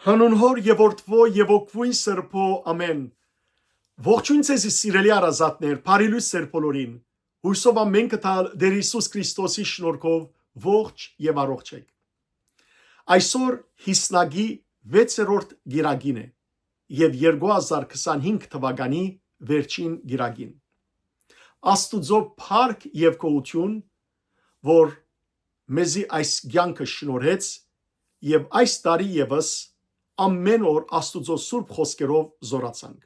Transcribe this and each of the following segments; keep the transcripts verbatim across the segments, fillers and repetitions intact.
Անուն Հօր եւ Որդւոյ եւ Հոգւոյն Սրբոյ, ամէն։ Ողջոյն ձեզի, սիրելի հարազատներ, բարի լոյս ձեր բոլորին։ Յոյսով ամէն կը տալ Տէր Յիսուս Քրիստոսի շնորհքով ողջ եւ առողջ էք։ Այսօր Յիսնակի վեցերորդ գիրագին է եւ երկու հազար քսանհինգ թուականի վերջին գիրագին։ Աստուծոյ փառք եւ գոհութիւն, որ մեզի այս կեանքը շնորհեց եւ այս տարի եւս ամէն օր Աստուծոյ սուրբ խօսքերով զօրացանք։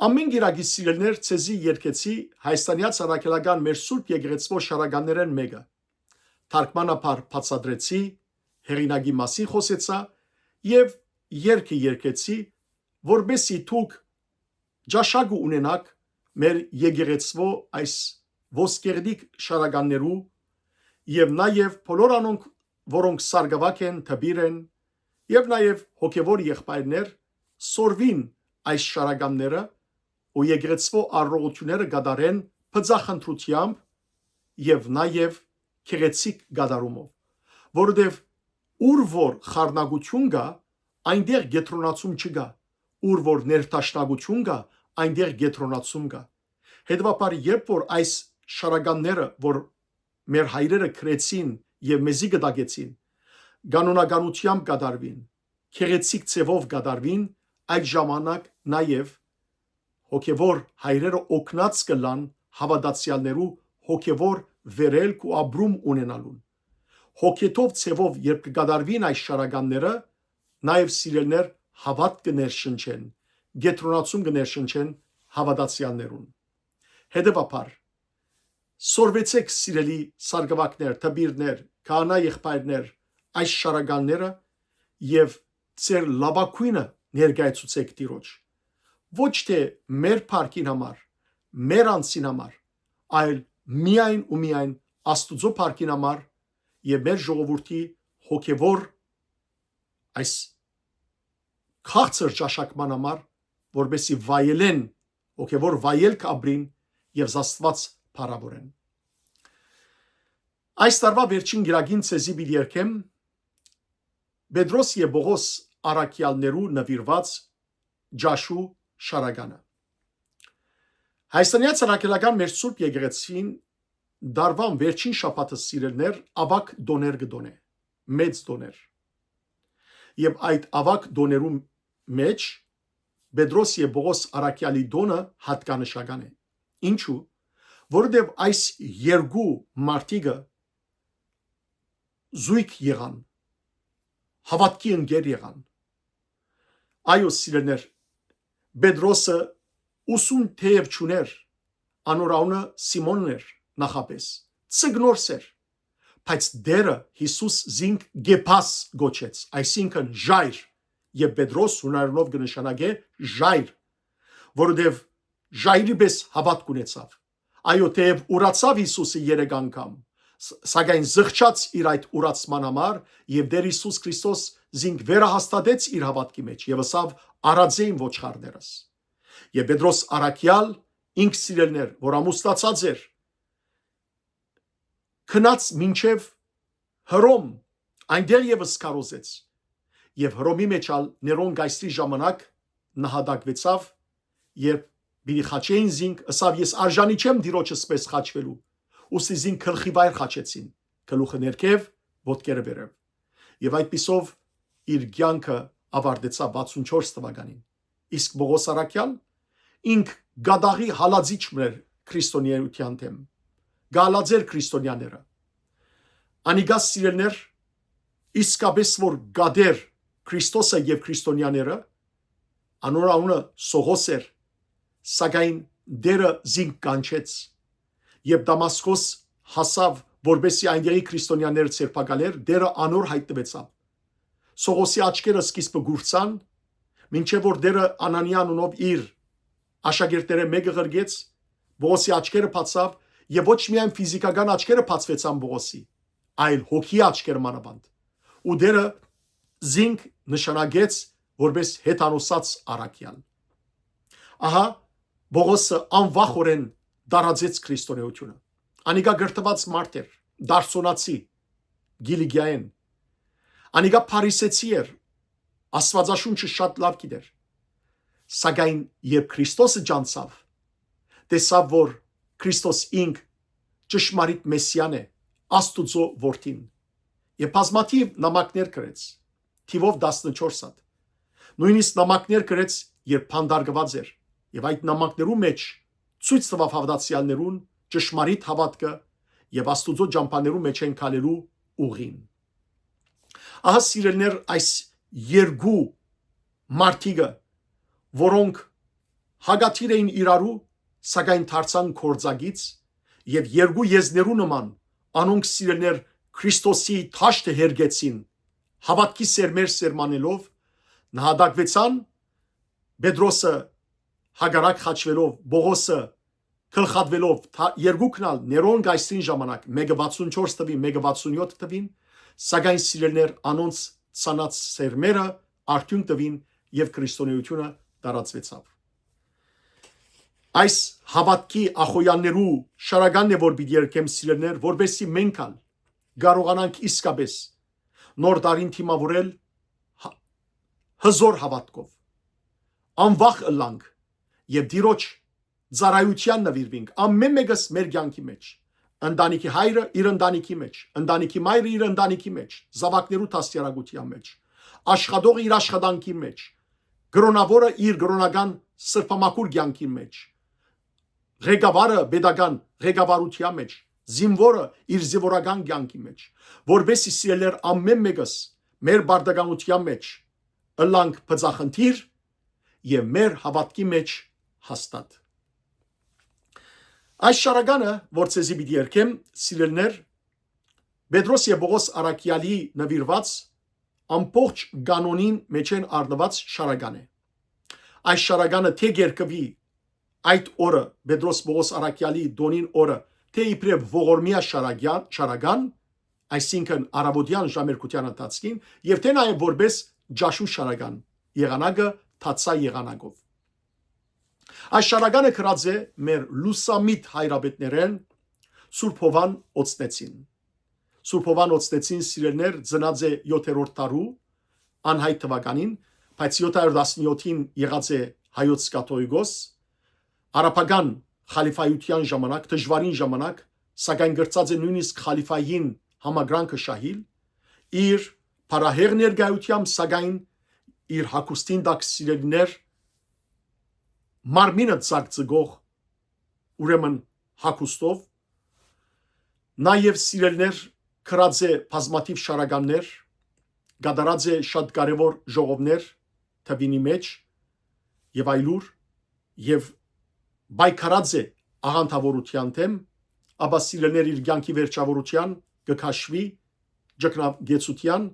Ամէն գիրագի, սիրելիներ, ձեզի երգեցի Հայաստանեայ Առաքելական մեր Սուրբ Եկեղեցւոյ շարականներէն մէկը։ Թարգմանաբար բացատրեցի, հեղինակի մասին խօսեցայ եւ երգը երգեցի, որպէսզի դուք ճաշակը ունենաք մեր եկեղեցւոյ այս ոսկեղտիկ շարականներու եւ նաեւ բոլոր անոնք, որոնք սարկաւագ են, դպիր են, եւ նաեւ հոգեւոր եղբայրներ, սորվին այս շարականները ու եկեղեցւոյ արարողութիւնները կատարեն բծախնդրութեամբ եւ նաեւ գեղեցիկ կատարումով, որովհետեւ ուր որ խառնակութիւն կայ, այնտեղ կեդրոնացում չկայ, ուր որ ներդաշնակութիւն կայ, այնտեղ կեդրոնացում կայ։ Հետեւաբար, երբ որ այս շարականները, որ մեր հայրերը գրեցին եւ մեզի կտակեցին, կանոնականութեամբ կատարուին, գեղեցիկ ձեւով կատարուին, այդ ժամանակ նաեւ հոգեւոր հայրերը օգնած կ'ըլլան հաւատացեալներու հոգեւոր վերելք ու ապրում ունենալուն։ Հոգեթով ձեւով երբ կը կատարուին այս շարականները, նաեւ, սիրելիներ, հաւատք կը ներշնչեն, կեդրոնացում կը ներշնչեն հաւատացեալներուն։ Հետեւաբար, սորվեցէք, սիրելի սարկաւագներ, դպիրներ, քահանայ եղբայրներ, այս շարականները եւ ձեր լաւագոյնը ներկայացուցէք Տիրոջ։ Ոչ թէ մեր փառքին համար, մեր անձին համար, այլ միայն ու միայն Աստուծոյ փառքին համար եւ մեր ժողովուրդի հոգեւոր այս քաղցր ճաշակման համար, որպէսզի վայելեն, հոգեւոր վայելք ապրին եւ Աստուած փառաւորեն։ Այս տարուայ վերջին կիրագին ձեզի պիտի երգեմ Պետրոս եւ Պողոս առաքեալներու նուիրուած ճաշու շարականը։ Հայաստանեայ Առաքելական մեր Սուրբ Եկեղեցին դարուան վերջին շաբաթը, սիրելիներ, աւագ տօներ կը տօնէ, մեծ տօներ։ Եւ այդ աւագ տօներու մէջ Պետրոս եւ Պողոս առաքեալի տօնը յատկանշական է։ Ինչու՞։ Որովհետեւ այս երկու մարդիկը զոյգ եղան, հաւատքի ընկեր եղան։ Այո, սիրելիներ, Պետրոսը ուսուն թեեւ չունէր, անոր անունը Սիմոնն էր նախապէս, ծգնորս էր, բայց Տէրը Յիսուս զինք Կեփաս կոչեց, այսինքն՝ ժայռ, եւ Պետրոս յունարենով կը նշանակէ ժայռ, որովհետեւ ժայռի պէս հաւատք ունեցաւ։ Այո, թէեւ ուրացաւ Յիսուսը երեք անգամ, ս-, սակայն զղջաց իր այդ ուրացման համար, եւ Տէր Յիսուս Քրիստոս զինք վերահաստատեց իր հաւատքի մէջ եւ ըսաւ. «Արածէ իմ ոչխարներս»։ Եւ Պետրոս առաքեալ, ինք, սիրելիներ, որ ամուսնացած էր, գնաց մինչեւ Հռոմ, այնտեղ եւս քարոզեց։ Եւ Հռոմի մէջ ալ Ներոն կայսրի ժամանակ նահատակուեցաւ, երբ պիտի խաչէին զինք, ըսաւ. «Ես արժանի չեմ Տիրոջս պէս խաչուելու»։ Ուստի զինք գլխի վայր խաչեցին, գլուխը ներքեւ, ոտքերը վերեւ։ Եւ այդպիսով իր կեանքը աւարտեցաւ վաթսուն չորս թուականին։ Իսկ Պողոս առաքեալ, ինք կատաղի հալածիչ մըն էր քրիստոնեայութեան դէմ, կը հալածէր քրիստոնեաները։ Անիկա, սիրելիներ, իսկապէս որ կատէր Քրիստոսը եւ քրիստոնեաները, անոր անունը Սողոս էր, սակայն Տէրը զինք կանչեց, եւ Դամասկոս հասաւ, որպէսզի այնտեղի քրիստոնեաները ձերբակալէր, Տէրը անոր յայտնուեցաւ։ Սողոսի աչքերը սկիզբը կուրցան, մինչեւ որ Տէրը Անանիա անունով իր աշակերտներէն մէկը ղրկեց, Պողոսի աչքերը բացաւ, եւ ոչ միայն ֆիզիքական աչքերը բացուեցան Պողոսի, այլ հոգի աչքերը մանաւանդ։ Ու Տէրը զինք նշանակեց որպէս հեթանոսաց առաքեալ։ Ահա, Պողոսը անվախօրէն տարածեց քրիստոնեությունը։ Անիկա կրթուած մարդ էր, դարսոնացի, Կիլիկիայէն։ Անիկա փարիսեցի էր, Աստուածաշունչը շատ լաւ գիտեր։ Սակայն երբ Քրիստոսը ճանչցաւ, տեսաւ, որ Քրիստոս ինք ճշմարիտ Մեսիան է, Աստուծոյ Որդին, եւ բազմաթիւ նամակներ գրեց, թիւով տասնչորս հատ։ Նոյնիսկ նամակներ գրեց, երբ բանտարկուած էր, եւ այդ նամակներու մէջ ցոյց տուաւ հաւատացեալներուն ճշմարիտ հաւատքը եւ Աստուծոյ ճամբաներու մէջէն քալելու ուղին։ Ահա, սիրելիներ, այս երկու մարդիկը, որոնք հակադիր էին իրարու, սակայն դարձան գործակից, եւ երկու եզներու նման անոնք, սիրելիներ, Քրիստոսի դաշտը հերկեցին, հաւատքի սերմեր սերմանելով, նահատակուեցան, Պետրոսը հակառակ խաչուելով, Պողոսը գլխատուելով, թա-, երկուքն ալ Ներոն կայսրին ժամանակ, մէկը վաթսուն չորս թուին, մէկը վաթսուն յոթ թուին, սակայն, սիրելիներ, անոնց ցանած սերմերը արդիւնք տուին եւ քրիստոնէութիւնը տարածուեցաւ։ Այս հաւատքի ախոյաններու շարականն է, որ պիտի երգեմ, սիրելիներ, որպեսզի մենք ալ կարողանանք իսկապես նոր տարին դիմաւորել հա-, հզոր հաւատքով, անվախ ըլլանք եւ Տիրոջ ծառայութեան նուիրուինք, ամէն մէկս մեր կեանքի մէջ, ընտանիքի հայրը իր ընտանիքի մէջ, ընտանիքի մայրը իր ընտանիքի մէջ, զաւակներու դաստիարակութեան մէջ, աշխատողը իր աշխատանքի մէջ, կրօնաւորը իր կրօնական սրբամաքուր կեանքի մէջ, ղեկավարը պետական ղեկավարութեան մէջ, զինուորը իր զինուորական կեանքի մէջ, որպեսզի, սիրելիներ, ամէն մէկս մեր պարտականութեան մէջ ըլլանք բծախնդիր եւ մեր հաւատքի մէջ հաստատ։ Այս շարականը, որ ձեզի պիտի երգեմ, սիրելիներ, Պետրոս եւ Պողոս առաքեալի նուիրուած ամբողջ կանոնին մէջէն առնուած շարական է։ Այս շարականը թէ կերկուի այդ օրը, Պետրոս Պողոս առաքեալի տօնին օրը, թէ իբրեւ ողորմեայ շարակեան-, շարական, այսինքն առաւօտեան ժամերգութեան ընթացքին, եւ թէ նաեւ որպէս ճաշու շարական, եղանակը թացայ եղանակով։ Այս շարականը գրած է մեր լուսամիտ հայրապետներէն Սուրբ Յովհան Օծնեցին։ Սուրբ Յովհան Օծնեցին, սիրելիներ, ծնած է յոթերորդ դարու անհայտ թուականին, բայց յոթ հարիւր տասնյոթին եղած է հայոց կաթողիկոս, արաբական խալիֆայութեան ժամանակ, դժուարին ժամանակ, սակայն կրցած է նոյնիսկ խալիֆային համակրանքը շահիլ, իր փառահեղ ներկայութեամբ, սակայն իր հագուստին տակ, սիրելիներ, մարմինը ձագձգող, ուրեմն հագուստով, նաեւ, սիրելիներ, գրած է բազմաթիւ շարականներ, կատարած է շատ կարեւոր ժողովներ թուինի մէջ եւ այլուր, եւ պայքարած է աղանդաւորութեան դէմ, ապա, սիրելիներ, իր կեանքի վերջաւորութեան կը քաշուի ճգնագեցութեան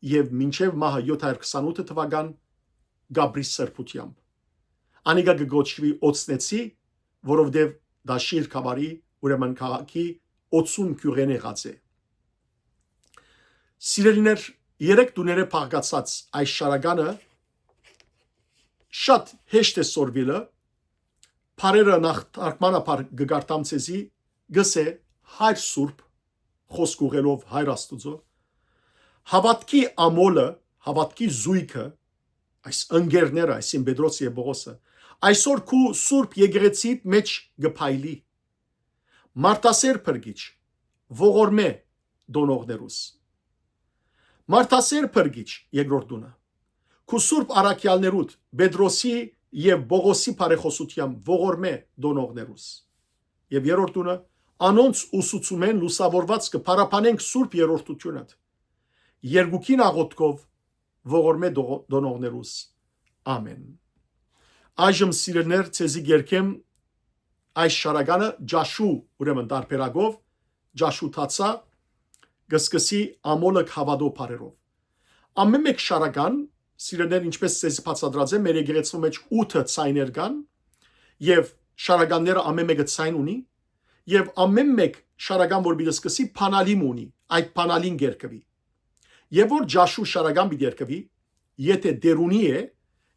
եւ մինչեւ մահը յոթ հարիւր քսանութ թուական կապրի սրբութեամբ։ Անիկա կը կոչուի Օծնեցի, որովհետեւ Դաշիր գաւառի, ուրեմն քաղաքի օծուն գիւղէն եղած է։ Սիրելիներ, երեք տուներէ բաղկացած այս շարականը շատ հեշտ է սորվիլը, բառերը նախ թարգմանաբար կը կարդամ ձեզի, գսե հայր սուրբ, խոսք ուղղելով հայր Աստուծոյ, հաւատքի ամոլը, հաւատքի զոյգը, այս ընկերները, այսին Պետրոս եւ Պողոսը, այսօր քու սուրբ եկեղեցիդ մէջ կը փայլի։ Մարդասեր փրկիչ, ողորմէ տոնողներուս։ Մարդասեր փրկիչ, երկրորդ տունը, քու սուրբ առաքեալներուդ, Պետրոսի եւ Պողոսի բարեխօսութեամբ ողորմէ տոնողներուս։ Եւ երրորդ տունը, անոնց ուսուցումէն լուսաւորուած կը փառաբանենք սուրբ երրորդութիւնդ։ Երկուքին աղօթքով ողորմէ տողո-, տոնողներուս։ Ամէն։ Այժմ, սիրելիներ, ձեզի կերգեմ այս շարականը ճաշու, ուրեմն, տարբերակով, ճաշու թացայ, կը սկսի ամոլը հաւատով բարերով։ Ամէն մէկ շարական, սիրելիներ, ինչպես ձեզի բացատրած է, մեր եկեղեցու մէջ ութը ձայներ կան, եւ շարականները ամէն մէկը ձայն ունի, եւ ամէն մէկ շարական, որ պիտի սկսի, բանալի մը ունի, այդ բանալին կերկուի։ Եւ որ ճաշու շարական պիտի երգուի, եթէ դերունի է,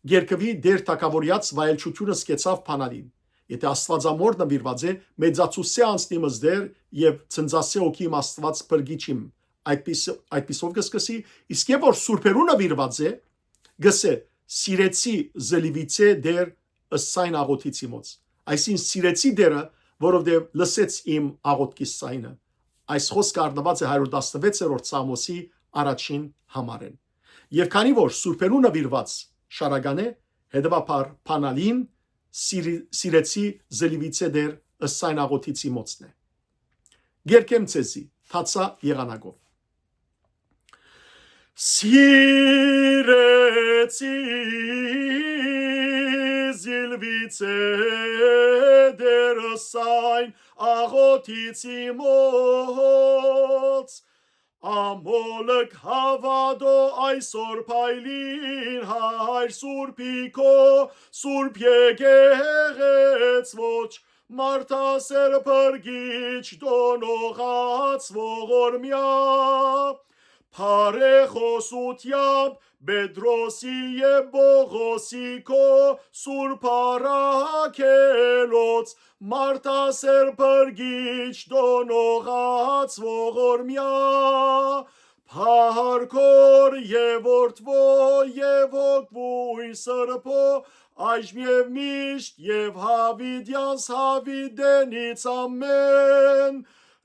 կերկուի Տեր թագաւորեաց վայելչութիւնը սկեցաւ բանալին։ Եթէ Աստուածամոր նվիրուած է, մեծացուսե անցնի մզդեր եւ ցնծասե հոգի իմ Աստուած փրկիչ իմ, այդպես, այդպիսով կը սկսի, իսկ եւ որ սուրբերու նվիրուած է, կ'ըսէ. «Սիրեցի զլիվիցէ դեր ըսայն աղոթից իմոց»։ Այսինքն՝ սիրեցի դերը, որովհետեւ լսեց իմ աղոթքիս սայնը։ Այս խոսքը առնուած է հարիւր տասնվեցերորդ Սաղմոսի առաջին համարէն։ Եւ քանի որ սուրբերու նուիրուած շարական է, հետեւաբար բանալին սիրի-, սիրեցի զլիվիցէ դեր ըսայն աղոթից իմոցն է։ Գերկեմ ձեզի, թացայ եղանակով։ Սիրեցի զիլվիցէ դեր ըսայն աղոթից իմոց, ամոլք հաւատո այսօր փայլին հայր սուրբի քո, սուրբ եկեղեցոչ, մարդասեր փրկիչ դոնողած ողորմեա, բարեխոսութեամբ Պետրոսի եւ Պողոսի քո, սուրբ առաքելոց, մարդասեր փրկիչ դոնողած ողորմեա, փառքոր եւ որդւո եւ հոգւոյն սրբո, այժմ եւ միշտ եւ յաւիտեանս յաւիտենից ամէն,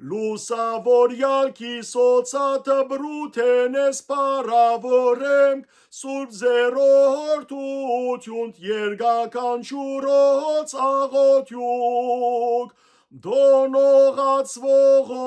լուսաւորեալ քիսոցա դպրութենէս փառաւորենք սուրբ ձեռորդութիւնդ երկական ջուրոց աղոթիւք դոնողած ողորմեա։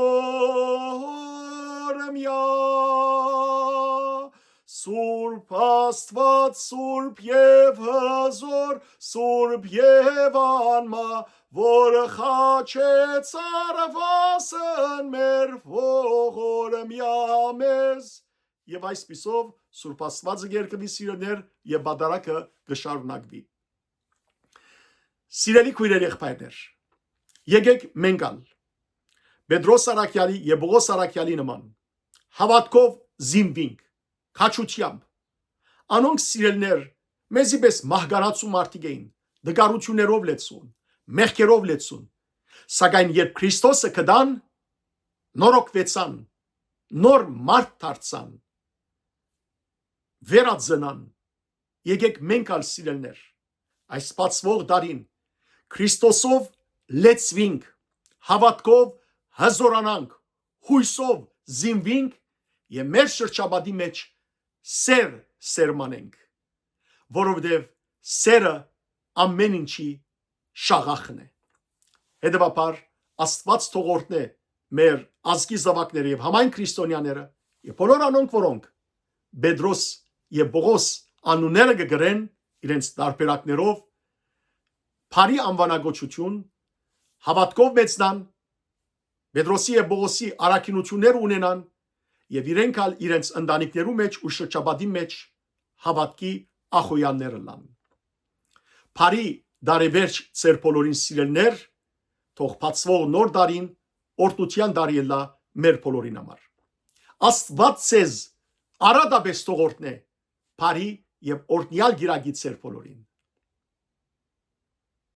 Սուրբ Աստուած, սուրբ եւ հզոր, սուրբ եւ անմահ, որ խաչեց արուասն մեր ողորմեա մեզ։ Եւ այսպիսով Սուրբ Աստուածը կերկուի սիրելիներ եւ պատարագը կը շարունակուի։ Սիրելի քոյրեր, եղբայրներ, եկեք մենք ալ Պետրոս Առաքեալի եւ Պողոս Առաքեալի նման հաւատքով զինուինք, քաջութեամբ։ Անոնք, սիրելիներ, մեզի պէս մահկանացու մարդիկ էին, տկարութիւններով լեցուն, մեղքերով լեցուն, սակայն երբ Քրիստոսը գտան, նորոգուեցան, նոր մարդ դարձան, վերածնան։ Եկեք մենք ալ, սիրելիներ, այս բացուող տարին Քրիստոսով լեցուինք, հաւատքով հզորանանք, յոյսով զինուինք եւ մեր շրջապատի մէջ սէր սերմանենք, որովհետեւ սէրը ամէն ինչի շաղախն է։ Հետեւաբար, Աստուած թող օրհնէ մեր ազգի զաւակները եւ համայն քրիստոնեաները եւ բոլոր անոնք, որոնք Պետրոս եւ Պողոս անունները կը կրեն իրենց տարբերակներով, բարի անուանակոչութիւն, հաւատքով մեծնան, Պետրոսի եւ Պողոսի առաքինութիւններ ունենան եւ իրենք ալ իրենց ընտանիքներու մէջ ու շրջապատի մէջ հաւատքի ախոյաններ ըլլան։ Բարի տարեվերջ ձեր բոլորին, սիրելիներ, թող բացուող նոր տարին օրհնութեան տարի ըլլայ մեր բոլորին համար։ Աստուած ձեզ առատապէս թող օրհնէ բարի եւ օրհնեալ կիրակի ձեր բոլորին։